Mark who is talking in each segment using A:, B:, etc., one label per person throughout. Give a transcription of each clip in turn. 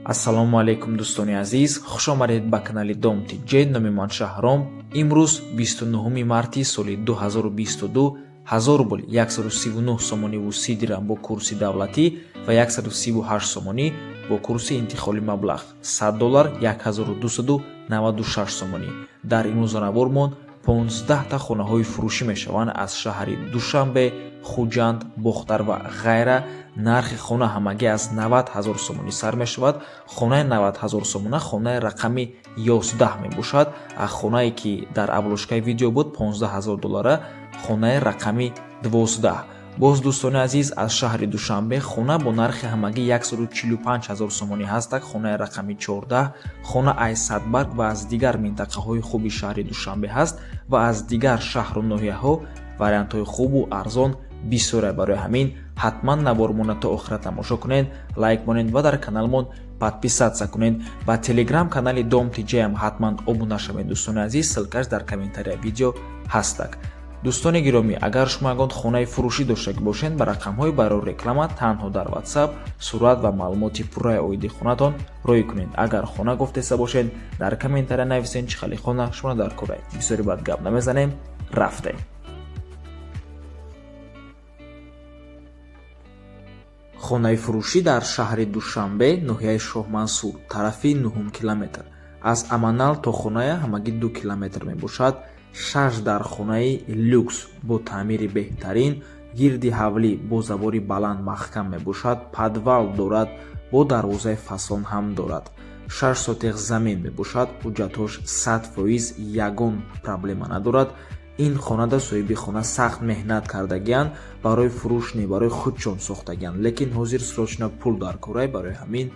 A: Ассалому алайкум, дӯстони азиз, хушомадед ба канали Дом ТЖ. Номи ман Шаҳром. Имрӯз 29 марти соли 2022, 1000 рубл 139 сомониву 30 дирам бо курси давлатӣ ва 138 сомонӣ бо курси интиқоли маблағ, 100 доллар 1296 сомонӣ. Дар имрӯзанавормон 15та хонаҳои фурӯшӣ мешаванд аз шаҳри Душанбе, Хуҷанд, Бохтар ва ғайра. Нархи хона ҳамагӣ аз 90 ҳазор сомонӣ сар мешавад. Хонаи 90 ҳазор сомона хонаи рақами 11 мебошад. А хонае, ки дар обложкаи видео буд, 15 ҳазор доллара, хонаи рақами 12. Боз, дӯстони азиз, аз шаҳри Душанбе хона бо нархи ҳамагӣ 145 ҳазор сомонӣ ҳастак, хонаи рақами 14. Хона аз Садбарг ва аз дигар минтақаҳои хуби шаҳри Душанбе ҳаст ва аз дигар шаҳру ноҳияҳо вариантҳои хубу арзон бисёре. Барои ҳамин ҳатман навормона то охира тамошо кунед, лайк монед ва дар каналмон подписаться кунед. Ба телеграм канали Дом ТЖам ҳатман обуна шавед, дӯстони азиз, ссылкаш дар комментария видео ҳастак. Дӯстони гиромӣ, агар шумо ягон хонаи фурӯшӣ доштагӣ бошед, ба рақамҳои барои реклама танҳо дар WhatsApp сурат ва маълумоти пурраи оиди хонатон роӣ кунед. Агар хона гуфтеста бошед, дар комментария нависед, чӣ хели хона шумо дар корай. Бисёри бад гап намезанем, рафтем. Хонаи фурӯшӣ дар шаҳри Душанбе, ноҳияи Шоҳмансур, тарафи нуҳум километр. Аз Аманал то хоная ҳамагӣ 2 километр мебошад. Шаш дар хонаи люкс бо таъмири беҳтарин, гирди ҳавлӣ бо забори баланд маҳкам мебошад, подвал дорад, бо дарвозаи фасон ҳам дорад. 6 сотих замин мебошад, ҳуҷҷатҳош 100%, ягон проблема надорад. Ин хонада соҳиби хона сахт меҳнат кардагианд, барои фурӯш не, барои худшон сохтагианд, лекин ҳозир срочно пул дар корай, барои ҳамин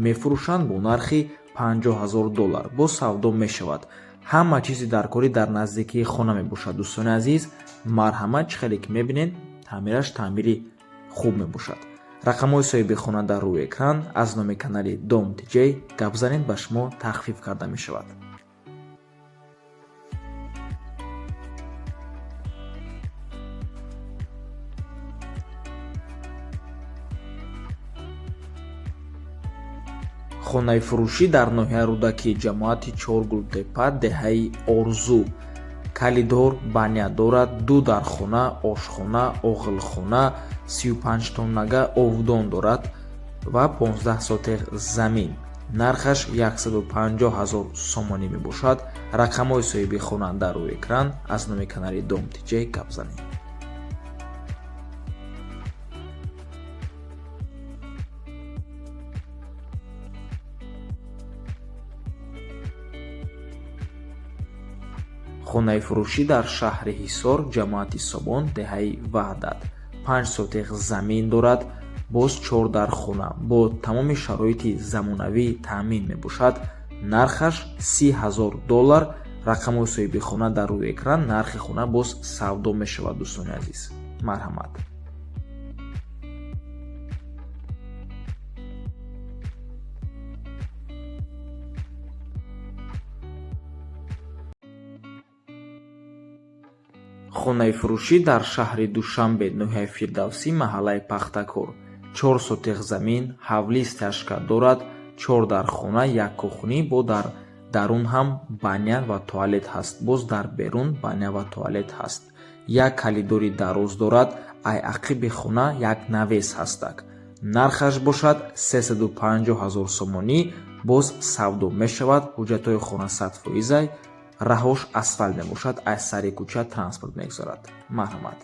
A: мефурӯшанд бо нархи 50 ҳазор доллар. Боз савдо мешавад. Ҳама чизи даркорӣ дар наздикии хона мебошад. Дӯстони азиз, марҳамат. Чӣ хеле ки мебинед, таъмираш таъмири хуб мебошад. Рақамҳои соҳиби хона дар рӯи экран. Аз номи канали Дом ТЖ гап занед, ба шумо тахфиф карда мешавад. Хонаи фурӯшӣ дар ноҳияи Рӯдакӣ, ҷамоати Чоргултепа, деҳаи Орзу. Калидор, баня дорад, ду дархона, ошхона, оғилхона, 35 тоннага овдон дорад ва 15 сотих замин. Нархаш 150 ҳазор сомонӣ мебошад. Рақамҳои соҳиби хона дар рӯи экран. Аз номи канали Дом ТЖ гап занед. Хонаи фурӯшӣ дар шаҳри Ҳисор, ҷамоати Собон, деҳаи Ваҳдат. 5 сотих замин дорад, боз чор дархона бо тамоми шароити замонавӣ таъмин мебошад. Нархаш 30 ҳазор доллар. Рақамҳои соҳиби хона дар рӯи экран. Нархи хона боз савдо мешавад, дӯстони азиз, марҳамат. Хонаи фурӯшӣ дар шаҳри Душанбе, ноҳияи Фирдавсӣ, маҳаллаи Пахтакор. 4 сотих замин, ҳавлӣ стяжка дорад, чор дархона, як кухни, бо дар дарун ҳам баня ва туалет ҳаст, боз дар берун баня ва туалет ҳаст. Як калидори дароз дорад, ай ақиби хона як навес ҳастак. Нархаш бошад 350 ҳазор сомонӣ, боз савдо мешавад. Ҳуҷҷатҳои хона 100%-ай, раҳош асфалт мебошад, аз сари кӯча транспорт мегузарад. Марҳамат.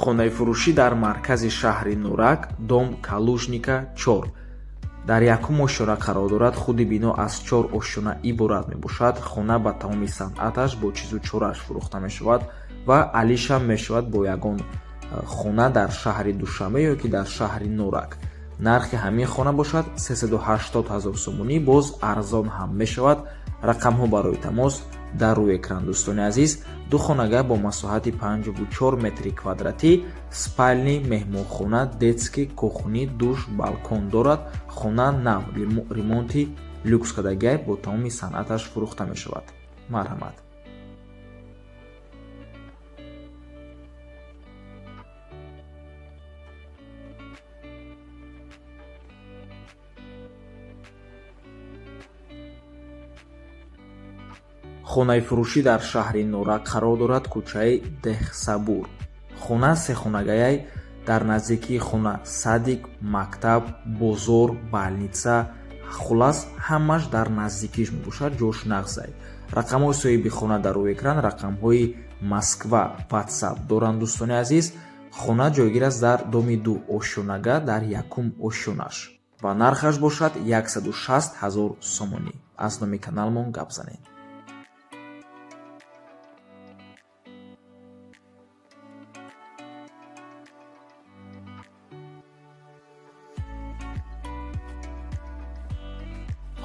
A: Хонаи фурӯшӣ дар маркази шаҳри Норак, дом Калужника 4, дар якум ошёна қарор дорад. Худи бино аз чор ошёна иборат мебошад. Хона ба тамоми санъаташ бо чизу чорааш фурӯхта мешавад ва алишам мешавад бо ягон хона дар шаҳри Душанбе ё ки дар шаҳри Норак. Нархи ҳамин хона бошад 380 ҳазор сомонӣ, боз арзон ҳам мешавад. Рақамҳо барои тамос дар рӯи экран. Дӯстони азиз, ду хонага бо масоҳати 54 метри квадратӣ, спальни, меҳмонхона, детский, кухни, душ, балкон дорад. Хона нав, ремонти Люкс кардагиай, бо тамоми санъаташ фурӯхта мешавад. Марҳамат. Хонаи фурӯшӣ дар шаҳри Норак қарор дорад, кӯчаи Деҳсабур. Хона сехонагаяй, дар наздикии хона садик, мактаб, бозор, больница, хулас, ҳамаш дар наздикиш мебошад, ҷош нағзай. Рақамҳои соҳиби хона дар рӯи экран, рақамҳои Москва, Ватсап доранд, дӯстони азиз. Хона ҷойгир аст дар доми ду ошёнага, дар якум ошёнаш ва нархаш бошад 160 ҳазор сомонӣ. Аз номи каналмон гап занед.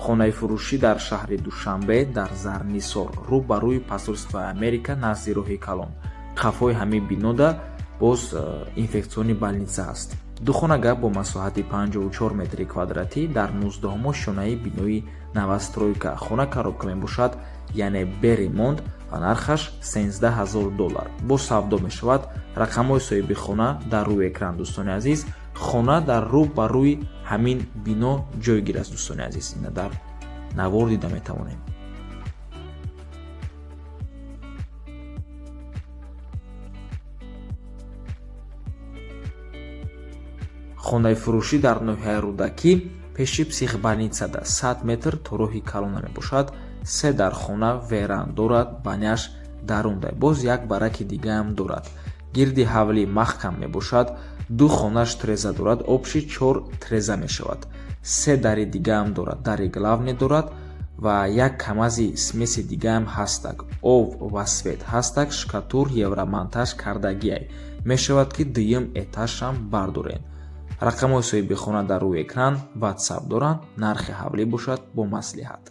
A: Хонаи фурӯшӣ дар шаҳри Душанбе, дар Зарнисор, рӯ ба рӯи посольствои Америка, назди роҳи калон. Қафои ҳамин бинода боз инфекционный больница аст. Духонага бо масоҳати 54 метри квадратӣ дар 19 ошёнаи бинои новостройка. Хона коробка мебошад, яъне бе ремонт, ва нархаш 13 ҳазор доллар. Боз савдо мешавад. Рақамҳои соҳиби хона дар рӯи экран, дӯстони азиз. Хона дар рӯ ба рӯи ҳамин бино ҷойгир аст, дӯстони азиз. Ина дар навор дида метавонем. Хонаи фурӯшӣ дар ноҳияи Рӯдакӣ, пеши психбольницада, 100 метр то роҳи калона мебошад. Се дар хона, веран дорад, баняш дарундай, боз як бараки дигаам дорад. Гирди ҳавлӣ маҳкам мебошад. Ду хонаш треза дорад, общий чор треза мешавад. Се дари дигаам дорад, дари главный дорад ва як камази смеси дигаам ҳастак. Об ва свет ҳастак, штукатур, евромонтаж кардагиай. Мешавад, ки дуюм этажам бардорен. Рақамҳои соҳиби хона дар рӯи экран, Ватсап доранд. Нархи ҳавлӣ бошад бо маслиҳат.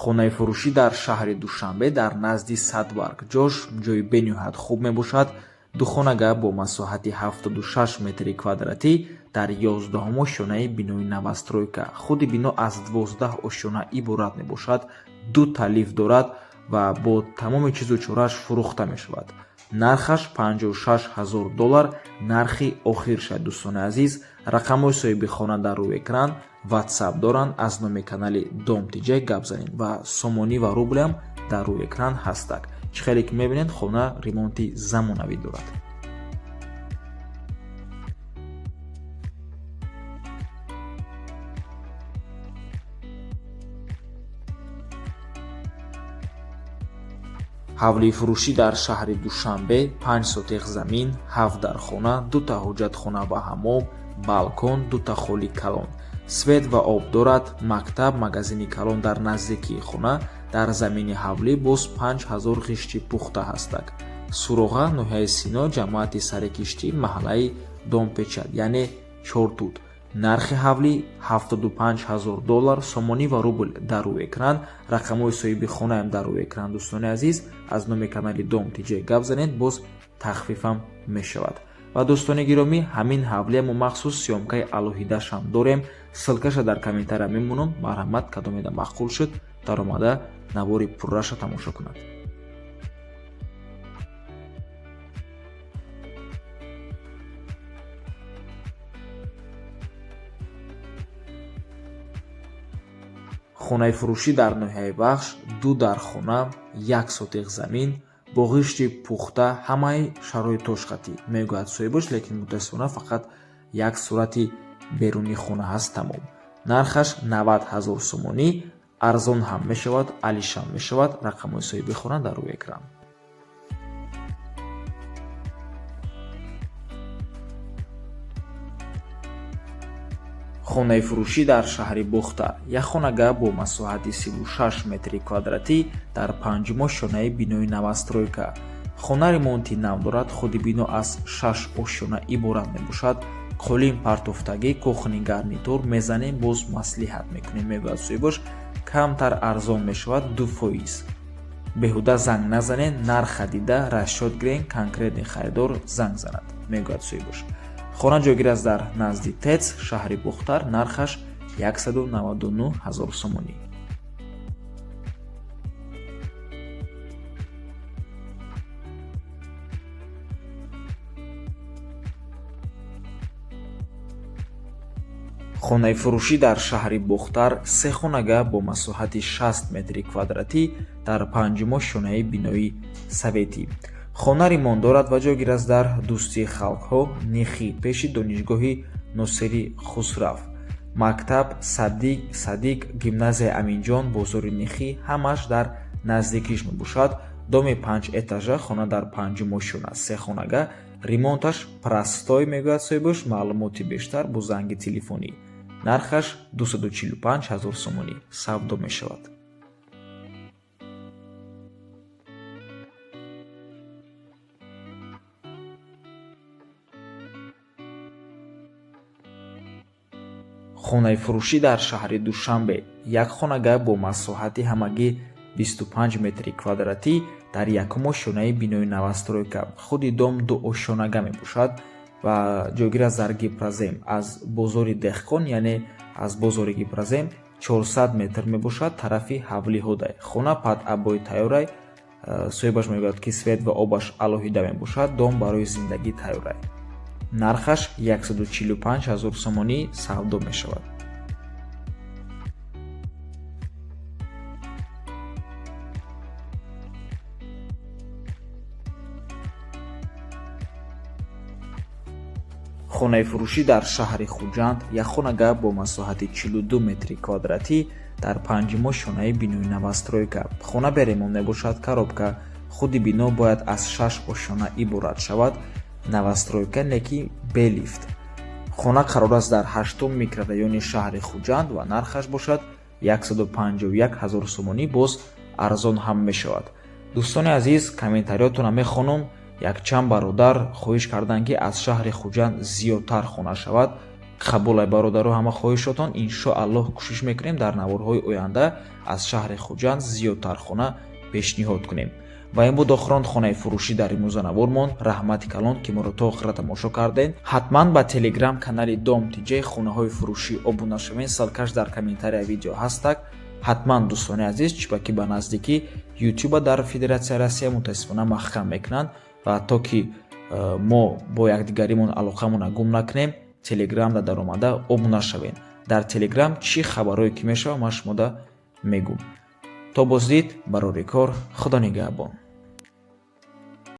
A: Хонаи фурӯшӣ дар шаҳри Душанбе, дар назди Садбарг, ҷош ҷои бениҳоят хуб мебошад. Духонага бо масоҳати 76 метри квадратӣ дар 11 ошёнаи бинои новостройка. Худи бино аз 12 ошёна иборат мебошад, ду лифт дорад ва бо тамоми чизу чорааш фурӯхта мешавад. Нархаш 56 ҳазор доллар, нархи охир шад, дӯстони азиз. Рақамҳои соҳиби хона дар рӯи экран, Ватсап доранд. Аз номи канали Дом ТЖ гап занед ва сомонӣ ва рублям дар рӯи экран ҳастак. Чӣ хеле ки мебинед, хона ремонти замонавӣ дорад. Ҳавлии фурӯшӣ дар шаҳри Душанбе, 5 сотих замин, ҳафт дар хона, дута ҳоҷатхона ва ҳаммом, балкон, дута холи калон, свет ва об дорад. Мактаб, магазини калон дар наздикии хона. Дар замини ҳавлӣ боз 5000 ғишти пухта ҳастак. Суроға: ноҳияи Сино, ҷамоати Сарикиштӣ, маҳаллаи Домпечат, яъне Чортут. Нархи ҳавлӣ 75 ҳазор доллар, сомонӣ ва рубл дар рӯи экран, рақамҳои соҳиби хонаам дар рӯи экран. Дӯстони азиз, аз номи канали Дом ТЖ гап занед, боз тахфифам мешавад. Ва дӯстони гиромӣ, ҳамин ҳавлия мо махсус съёмкаи алоҳидашам дорем, ссылкаша дар комментария мемонам. Марҳамат, кадомеда маъқул шуд, даромада навори пурраша тамошо кунад. Хонаи фурӯшӣ дар ноҳияи Вахш, ду дар хона, 1 сотих замин бо ғишти пухта, ҳамаи шароитош хатӣ, мегӯяд соҳибаш, лекин мутаассифона фақат як сурати берунии хона ҳаст, тамом. Нархаш 90 ҳазор сомонӣ, арзон ҳам мешавад, алишам мешавад. Рақамҳои соҳиби хона дар рӯи экран. Хонаи фурӯшӣ дар шаҳри Бохтар, як хонага бо масоҳати 36 метри квадратӣ дар панҷум ошёнаи бинои новостройка. Хона ремонти нав дорад. Худи бино аз шаш ошёна иборат мебошад. Қолин партофтагӣ, кухонный гарнитур мезанем, боз маслиҳат мекунем, мегӯяд соҳибаш. Камтар арзон мешавад, 2%. Беҳуда занг назанед, нарха дида расчёт гирен, конкретный харидор занг занад, мегӯяд соҳибаш. Хона ҷойгир аст дар назди ТЭЦ, шаҳри Бохтар, нархаш 199 ҳазор сомонӣ. Хонаи фурӯшӣ дар шаҳри Бохтар, се хонага бо масоҳати 60 метри квадратӣ дар панҷумо шонаи бинои советӣ. Хона ремонт дорад ва ҷойгир аст дар Дӯстии халқҳо, Нихӣ, пеши донишгоҳи Носири Хусрав. Мактаб, садик, гимназияи Аминҷон, бозори Нихӣ ҳамаш дар наздикиш мебошад. Доми панҷ этажа, хона дар панҷум ошёна, се хонага, ремонташ простой, мегӯяд соҳибаш. Маълумоти бештар бо занги телефонӣ. Нархаш 245 ҳазор сомонӣ савдо мешавад. Хонаи фурӯшӣ дар шаҳри Душанбе, як хонага бо масоҳати ҳамагӣ 25 метри квадратӣ дар якум ошёнаи бинои новостройка. Худи дом ду ошёнага мебошад ва ҷойгир аст дар Гипрозем, аз бозори Деҳқон, яъне аз бозори Гипрозем 400 метр мебошад, тарафи ҳавлиҳодай. Хона под обои тайёрай. Соҳибаш мегӯяд, ки свет ва обаш алоҳида мебошад, дом барои зиндагӣ тайёрай. Нархаш 145 ҳазор сомонӣ савдо мешавад. Хонаи фурӯшӣ дар шаҳри Хуҷанд, як хонага бо масоҳати 42 метри квадратӣ дар панҷумо шонаи бинои новостройка. Хона бе ремонт мебошад, коробка. Худи бино бояд аз шаш ошёна иборат шавад, новостройка, леки бе лифт. Хона қарор аст дар ҳаштум микрорайони шаҳри Хуҷанд ва нархаш бошад 151 ҳазор сомонӣ, боз арзон ҳам мешавад. Дӯстони азиз, комментариётонро мехонам. Якчанд бародар хоҳиш карданд, ки аз шаҳри Хуҷанд зиёдтар хона шавад. Қабулай, бародаро, ҳама хоҳишотон. Иншоаллоҳ, кӯшиш мекунем, дар наворҳои оянда аз шаҳри Хуҷанд зиёдтар хона пешниҳод кунем. Ва ин буд охирон хонаи фурӯшӣ дар имрӯза навормон. Раҳмати калон, ки моро то охира тамошо кардед. Ҳатман ба телеграм канали Дом Тиҷаи хонаҳои фурӯшӣ обуна шавед, ссылка ш дар комментария видео ҳастак. Ҳатман, дӯстони азиз, чунки ба наздикӣ Ютуба дар Федератсияи Россия мутаассифона маҳкам мекунанд ва то ки мо бо якдигаримон алоқамона гум накунем, Телеграмда даромада обуна шавед. Дар Телеграм чӣ хабарҳое ки мешавад, ман шумода мегӯм. То боздид, барори кор, Худо нигаҳбон.